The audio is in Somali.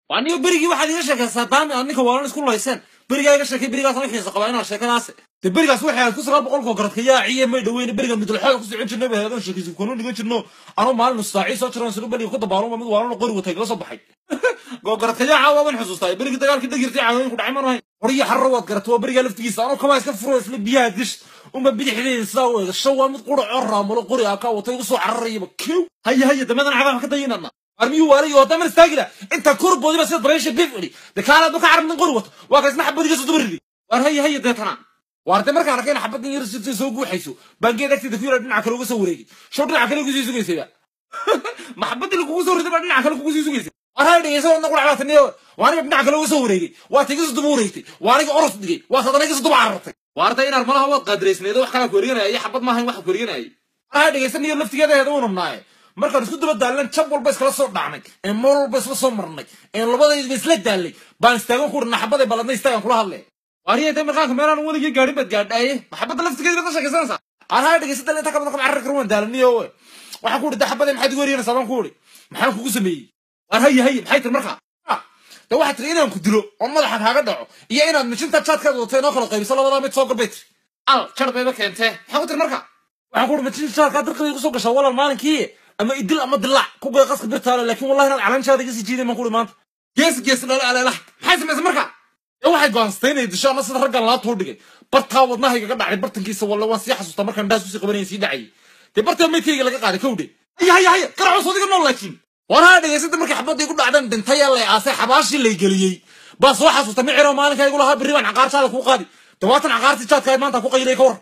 Aniga berigii waxaad iga sheekaysaa daami aad ninka waalan isku layseen. Berigaa iga sheekay, berigaas aan xiisa qabaa inaan sheekadaas. De berigaas waxay ahayd 1900 garadka yaaciye may dhaweyne, beriga midulxooda ku socon jirnay bay ahayd, sheekaysi kunu dhigan jirno. Anoo maalin nus saacii soo jiran sinu beriga ku dabaaluma mid waalan qori watay kala soo baxay. Googaradka yaaca waaban xusuustaa berigii dagaalkii dhegirtay caadooyin ku dhacay maan ahayn. Horiyo xarro waad garatay, waa berigaa laftigiisa anoo kamaa iska furo isla biyaha dish unba bidixdeeda sidaa u eega shaw waa mid quracoo raamulo qori aa kaa watay igu soo cararayaba kiw. Haya haya damadan cagaha ka dayinadna armiyuu waalayo haddaan istaagila inta korboodiba sida dabaysha bif idhi de kaalaad ka carab nin qori wato waa ka isna xabadiga soo daba ridi. Waar haya haya deetana waarde markaan arkay in xabaddan yar sirtay soo guuxayso baan geed agteeda ku yara dhinaca kale uga soo wareegay, show dhinaca kale ugu sii sugaysayba maxabadii lagugu soo riday baa dhinaca kale kugu sii sugaysay. Waar haya dhegeysa wadna qurac baa taniyo waa aniga dhinaca kale uga soo wareegay, waa ta iga soo daba wareegtay, waa aniga oros dhigay, waa sadana iga soo daba carartay. Waarta inaar malaha waad qaadiraysneedo wax kalaa ku erganaya iyo xabad maahayn waxa ku erganayay. Waar haya dhegeysa niyo laftigeeda heeda u nabnaaye markaan isku daba daallan jab walba iskala soo dhacnay ee mool walba isla soo marnay ee labadayba isla daallay baan istaagan ku dhina xabaday balladna istaagan kula hadle. Waariyay tay markaanka meelaan weligii gaadhin baad gaadhaaye maxabadda laftigeeda baad ka sheekaysanaysaa. Aan haya dhegeysa dalle inta ka badan kama carari karo waan daalaniyo waxaan ku idhi xabaday maxaad igu eryanaysaa baan ku idhi maxaan kugu sameeyey. Waar haya haya maxay tiri markaa? De waxaad tiri inaan ku dilo oon madaxa kaaga dhaco iyo inaad mishinta jaadkaad wadato inoo kala qaybiso labadaa mid soo garbay tiri. Al jar bayba keentee maxaa ku tiri markaa? Waxaan ku idhi mishinta jaadkaa dirqibay igu soo gashaa walaal maalinkii ama idil ama dilaac ku gay qaska birtaale, laakiin wallahi inaad calanshaada iga sii jiiday baan ku idhi maanta. Gees gees dhale aleelaha maxay samaysay markaa? Dee waxay go'aansatay inay disho ama sida raggan laabta u dhigay bartaa wadnahayga ka dhacday bartankiisa walle waan sii xasuustaa markaan dhaas usii qabanayay sii dhacayay dee bartaa meydkayga laga qaaday kowdhe. Haya haya haya qaraco soodiga nool laakiin war haya dhegeysada markii xabadii ku dhacdan dhintay lay aasay xabaashii lay geliyey baa soo xasuusta miciro maalinka igu lahaa berri baan caqaartaada kuu qaadi dawaatan caqaartii jaadka maanta ku qaylay ka war.